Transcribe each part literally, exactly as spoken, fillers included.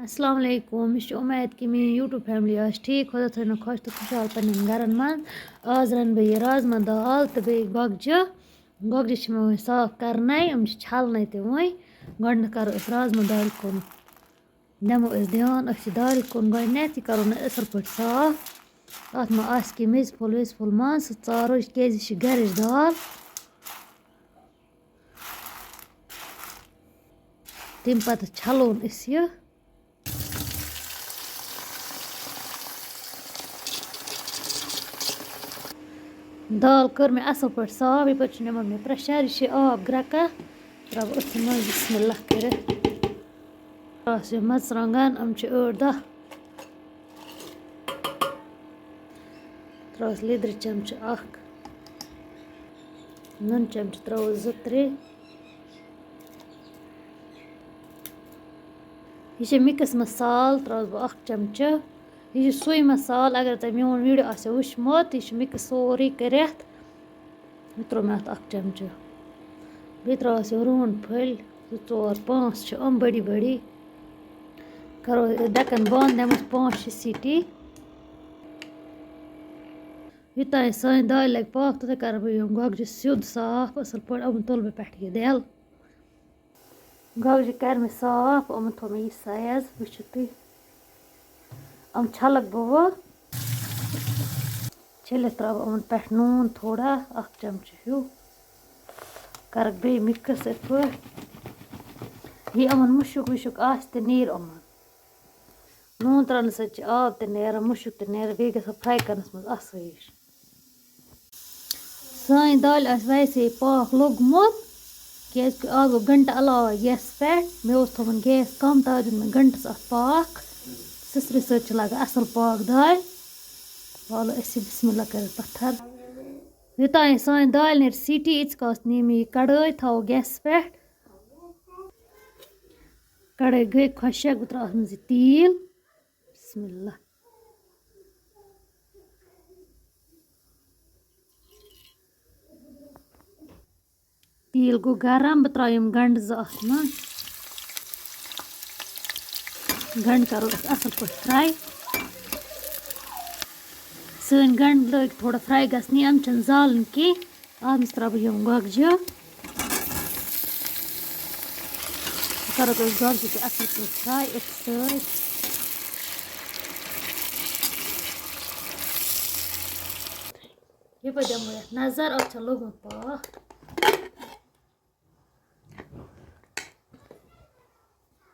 السلام علیکم، مےٚ چھِ اُمید کہِ میٛٲنۍ YouTube family آسہِ ٹھیٖک، خۄدا تھٲینو خۄش تہٕ خۄشحال پنٛنٮ۪ن گَرَن منٛز۔ آز رَنہٕ بہٕ یہِ رازما دال تہٕ بیٚیہِ گۄگجہِ۔ گۄگجہِ چھِ مےٚ وۄنۍ صاف کَرنَے، یِم چھِ چھَلنَے تہِ وۄنۍ۔ گۄڈٕنٮ۪تھ کَرو أسۍ رازما دالہِ کُن، دِمو أسۍ دھیان، أسۍ چھِ دالہِ کُن گۄڈٕنٮ۪تھ، یہِ کَرو نہٕ اَصٕل پٲٹھۍ صاف۔ اَتھ ما آسہِ کینٛہہ میٚژِ پھوٚل ویٚژِ پھوٚل منٛز، سُہ ژارو أسۍ، کیٛازِ یہِ چھِ گَرٕچ دال۔ تَمہِ پَتہٕ چھَلون أسۍ یہِ۔ دال کٔر مےٚ اَصٕل پٲٹھۍ صاف، یَپٲرۍ چھُ نِمُت مےٚ pressure، یہِ چھِ آب گرٛٮ۪کان۔ ترٛاوٕ أتھۍ منٛز بسم اللہ کٔرِتھ۔ ترٛاوَس یہِ مَرژٕوانٛگَن، یِم چھِ ٲٹھ دَہ۔ ترٛاوَس لیٚدرِ چمچہٕ اَکھ، نُن چمچہٕ ترٛاوَس زٕ ترٛےٚ۔ یہِ چھِ mix مصالہٕ، ترٛاوَس بہٕ اَکھ چمچہٕ۔ یہِ چھُ سُے مصالہٕ، اگر تۄہہِ میون video آسیو وٕچھمُت، یہِ چھُ mix سورُے کٔرِتھ۔ یہِ ترٛوو مےٚ اَتھ اَکھ چمچہٕ۔ بیٚیہِ ترٛاوَس یہِ رُہَن پھٔلۍ، زٕ ژور پانٛژھ چھِ یِم بٔڑی بٔڑی۔ کَرو ڈَکَن بنٛد، دِمَس پانٛژھ شےٚ سیٖٹی۔ یوٚتام سانہِ دالہِ لَگہِ پاکھ، توٚتام کَرٕ بہٕ یِم گۄگجہِ سیوٚد صاف اَصٕل پٲٹھۍ۔ یِمَن تُل بہٕ پٮ۪ٹھٕ یہِ دٮ۪ل۔ گۄگجہِ کَرِ مےٚ صاف، یِمَن تھوٚو مےٚ یہِ size، وٕچھِو تُہۍ۔ یِم چھَلَکھ بہٕ وۄنۍ۔ چھٔلِتھ ترٛاوٕ بہٕ یِمَن پٮ۪ٹھ نوٗن تھوڑا، اَکھ چمچہٕ ہیوٗ۔ کَرَکھ بیٚیہِ mix یِتھ پٲٹھۍ۔ یہِ یِمَن مُشُک وُشُک آسہِ تہٕ نیرِ یِمَن۔ نوٗن ترٛاونہٕ سۭتۍ چھِ آب تہِ نیران، مُشُک تہِ نیران، بیٚیہِ گژھان fry کَرنَس منٛز آسٲیِش۔ سانہِ دالہِ آسہِ ویسے پاکھ لوٚگمُت، کیٛازِکہِ آز گوٚو گھنٹہٕ علاوٕ گیسَس پٮ۪ٹھ۔ مےٚ اوس تھوٚومُت گیس کَم، تَوَے دیُت مےٚ گھنٹَس اَتھ پاکھ۔ سٕسرِ سۭتۍ چھِ لَگان اَصٕل پاکھ دالہِ۔ والو أسۍ یہِ بسم اللہ کٔرِتھ پَتھر۔ یوٚتام یہِ سانہِ دالہِ نیرِ سیٖٹی، ییٖتِس کالَس نِیہِ مےٚ یہِ کَڑٲے، تھاوو گیسَس پٮ۪ٹھ۔ کَڑٲے گٔے خۄشٕک، بہٕ ترٛاوٕ اَتھ منٛز یہِ تیٖل۔ بسم اللہ۔ تیٖل گوٚو گرم، بہٕ ترٛاوٕ یِم گنٛڈٕ زٕ اَتھ منٛز۔ گنٛڈٕ کَرو أسۍ اَصٕل پٲٹھۍ fry۔ سٲنۍ گنٛڈٕ لٲگۍ تھوڑا fry گژھنہِ، یِم چھِنہٕ زالٕنۍ کینٛہہ۔ اَتھ منٛز ترٛاوٕ بہٕ یِم گۄگجہِ۔ کَرو أسۍ گۄگجہِ تہِ اَصٕل پٲٹھۍ fry أتھۍ سۭتۍ۔ یَپٲرۍ دِمو یَتھ نظر، اَتھ چھا لوٚگمُت پاکھ۔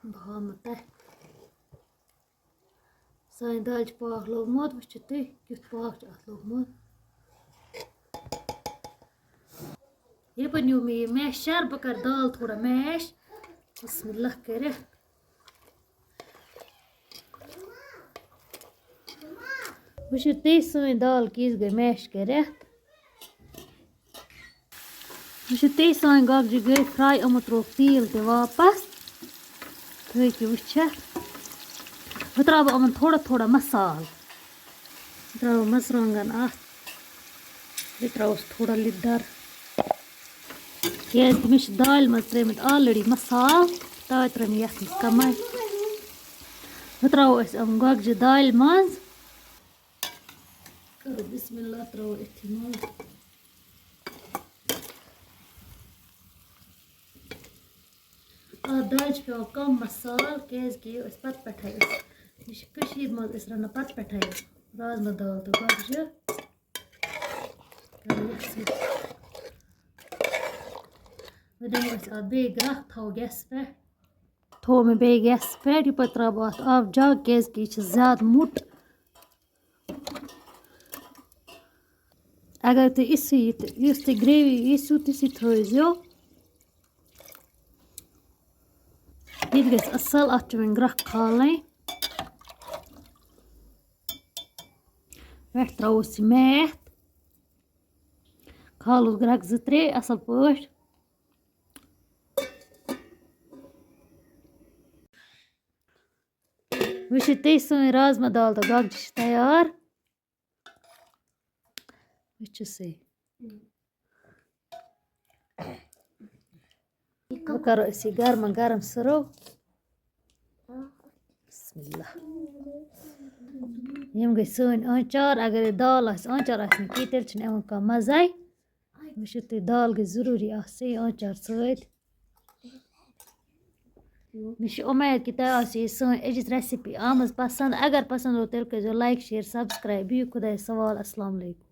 بہٕ ہاوٕ تۄہہِ۔ سانہِ دالہِ چھُ پاکھ لوٚگمُت، وٕچھِو تُہۍ کیُتھ پاکھ چھُ اَتھ لوٚگمُت۔ یَپٲرۍ نیوٗ مےٚ یہِ masher، بہٕ کَرٕ دال تھوڑا mash۔ بسم اللہ کٔرِتھ۔ وٕچھِو تُہۍ سٲنۍ دال کِژھ گٔے mash کٔرِتھ۔ وٕچھِو تُہۍ سٲنۍ گۄگجہِ گٔے fry، یِمو ترٛووُکھ تیٖل تہِ واپَس۔ تُہۍ ہیٚکِو وٕچھِتھ۔ وۄنۍ ترٛاوٕ بہٕ یِمَن تھوڑا تھوڑا مصالہٕ۔ ترٛاوٕ مَرژٕوانٛگَن اَتھ۔ بیٚیہِ ترٛاوَس تھوڑا لیٚدٕر۔ کیٛازِکہِ مےٚ چھِ دالہِ منٛز ترٛٲومٕتۍ already مصالہٕ، تَوَے ترٛٲے مےٚ یَتھ منٛز کَمٕے۔ وۄنۍ ترٛاوو أسۍ یِم گۄگجہِ دالہِ منٛز۔ کَرو بسم اللہ، ترٛاوو أتھی منٛز۔ اَتھ دالہِ چھِ پٮ۪وان کَم مصالہٕ، کیٛازِکہِ یہِ ٲسۍ پَتہٕ پٮ۪ٹھَے أسۍ، یہِ چھِ کٔشیٖرِ منٛز أسۍ رَنان پَتہٕ پٮ۪ٹھَے رازما دال تہٕ گۄگجہِ۔ کَرو یَتھ سۭتۍ۔ وۄنۍ دِمو أسۍ اَتھ بیٚیہِ گرٛٮ۪کھ، تھاوو گیسَس پٮ۪ٹھ۔ تھوٚو مےٚ بیٚیہِ گیسَس پٮ۪ٹھ، یَپٲرۍ ترٛاوٕ بہٕ اَتھ آبہٕ جَگ، کیٛازِکہِ یہِ چھِ زیادٕ موٚٹ۔ اگر تُہۍ یِژھٕے یہِ تہِ، یُس تُہۍ gravy یِژھِو تِژھٕے تھٲیزیو۔ یہِ تہِ گژھِ اَصٕل، اَتھ چھِ وۄنۍ گرٛٮ۪کھ کھالٕنۍ۔ پٮ۪ٹھ ترٛاووس یہِ میتھ۔ کھالوس گرٛٮ۪کھ زٕ ترٛےٚ اَصٕل پٲٹھۍ۔ وٕچھِو تُہۍ، سٲنۍ رازما دال تہٕ گۄگجہِ چھِ تیار۔ وٕچھِو سا۔ وۄنۍ کَرو أسۍ یہِ گرما گرم serve۔ بسم اللہ۔ یِم گٔے سٲنۍ آنٛچار۔ اگر یہِ دال آسہِ، آنٛچار آسہِ نہٕ کینٛہہ، تیٚلہِ چھِنہٕ یِوان کانٛہہ مَزَے۔ وٕچھِو تُہۍ، دال گٔے ضروٗری آسٕنۍ آنٛچار سۭتۍ۔ مےٚ چھِ اُمید کہِ تۄہہِ آسہِ یہِ سٲنۍ أزِچ recipe آمٕژ پَسنٛد۔ اگر پَسنٛد گوٚو، تیٚلہِ کٔرۍزیو like، share، subscribe۔ بِہِو خۄدایَس حوال۔ السلام علیکم۔